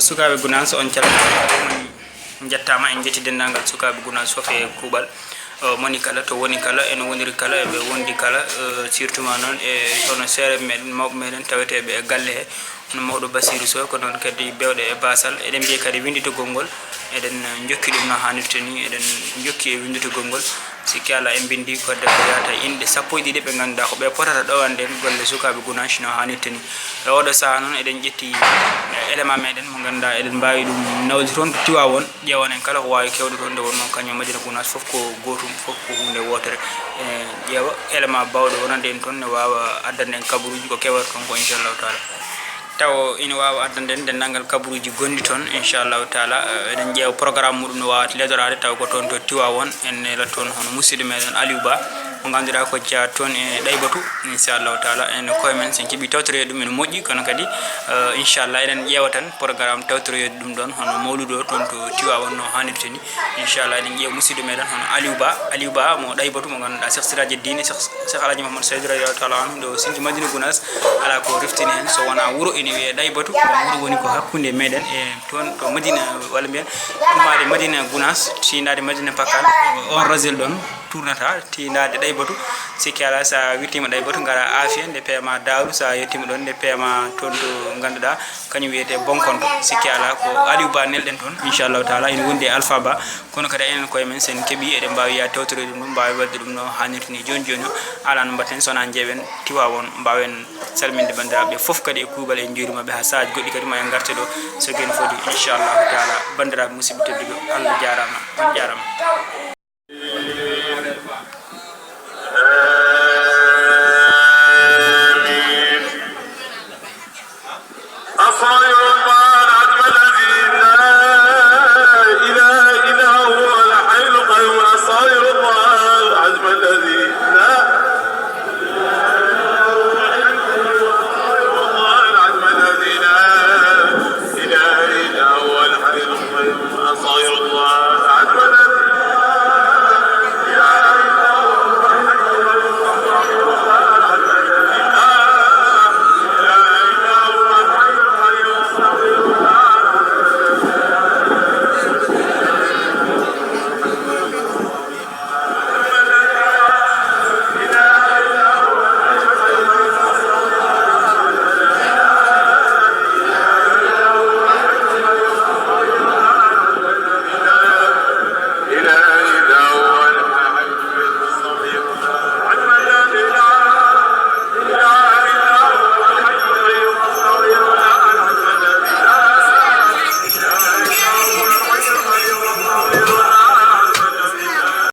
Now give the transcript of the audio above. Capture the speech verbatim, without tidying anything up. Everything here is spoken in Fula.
Sukaaɓe Gunaas, on calminaama, on njettaama. En njetti denndaangal sukaaɓe Gunaas fof e kuuɓal, eh, moni kala, to woni kala, ene woniri kala, eɓe wondi kala, eh, surtout ma noon e hono seereeɓe meɗen, mawɓe meɗen taweteeɓe e galle he, hono mawɗo Basiiru Sow, ko noon kadi bewɗe e baasal. Eɗen mbiya kadi winnditagol ngol, eɗen njokki ɗum no haanirta ni, eɗen njokki e winnditagol ngol. Sikki alaa, en mbinndi ko debbo yahata inɗe sappo e ɗiɗi ɓe ngannduɗaa ko ɓe potata ɗowande en golle sukaaɓe Gunaas no haanirta ni. E oɗo sahaa noon, eɗen ƴetti, eh, élément meɗen mo ngannduɗaa eɗen mbaawi ɗum nawde toon to Tiwaawoon, ƴeewan en kala ko waawi kewde toon, nde wonnoo kañum Madina Gunaas fof ko gootum, fof ko huunde wootere. Eh, ƴeewa élément baawɗo wonande en toon, ne waawa addande en kabaruuji ko kewata toon ko, inchallahu taala. Taw ina waawa addande en denndaangal kabaruuji gonɗi toon, inchallahu taala. Eh, eɗen ƴeewa programme muɗum no waawata leloraade, taw ko toon to Tiwaawoon, en nela toon hono musidɗo meɗen Aliou Ba, mo ngannduɗaa ko jeyaa toon e Ɗaybatu, inchallahu taala. En koye men, so en keɓii tawtoreede ɗum ene moƴƴi, kono kadi, eh, inchallah, eɗen ƴeewa tan programme tawtoreede ɗum ɗoon, hono mawludu o toon to Tiwaawoon no haanirta ni. Inchallah, eɗen ƴeewa musidɗo meɗen hono Aliou Ba, Aliou Ba mo Ɗaybatu, mo ngannduɗaa Cheikh Siraji Dine, Cheikh, Cheikh Alhaji Mahamadou Seydi radiyallahu taala anhu, nde o sinci Madina Gunaas, alaa ko reftini heen, so wonaa wuro ene wiyee Ɗaybatu, ko wuro woni ko hakkunde meɗen e toon to Madina, walla mbiyen ummaade Madina Gunaas, tiindaade Madina Pakal, on réseau ɗoon tournata, tiindaade Ɗaybatu. Sikki alaa, so a wirtiima Ɗaybatu, ngara Afia, nde P M A Daaru, so a yettiima ɗoon, nde P M A toon to ngannduɗaa, kañum wiyetee Bonkonto. Sikki alaa, ko Aliou Ba nelɗen toon, inchallahu taala, ina wondi e Alpha Ba. Kono kadi enen koye men, so en keɓii, eɗen mbaawi yaade tawtoreede ɗum ɗum, mbaawi waɗde ɗum no haanirta ni. Jooni jooni o, alaa no mbaɗten so wonaa njeewen Tiwaawoon, mbaawen salminde banndiraaɓe fof kadi e kuuɓal, en njuuriima ɓe haa sahaaji goɗɗi kadi ma en ngarte ɗo so geeno fodi, inchallahu taala. Banndiraaɓe musidɓe tedduɓe, Allah jaaraama, on jaaraama.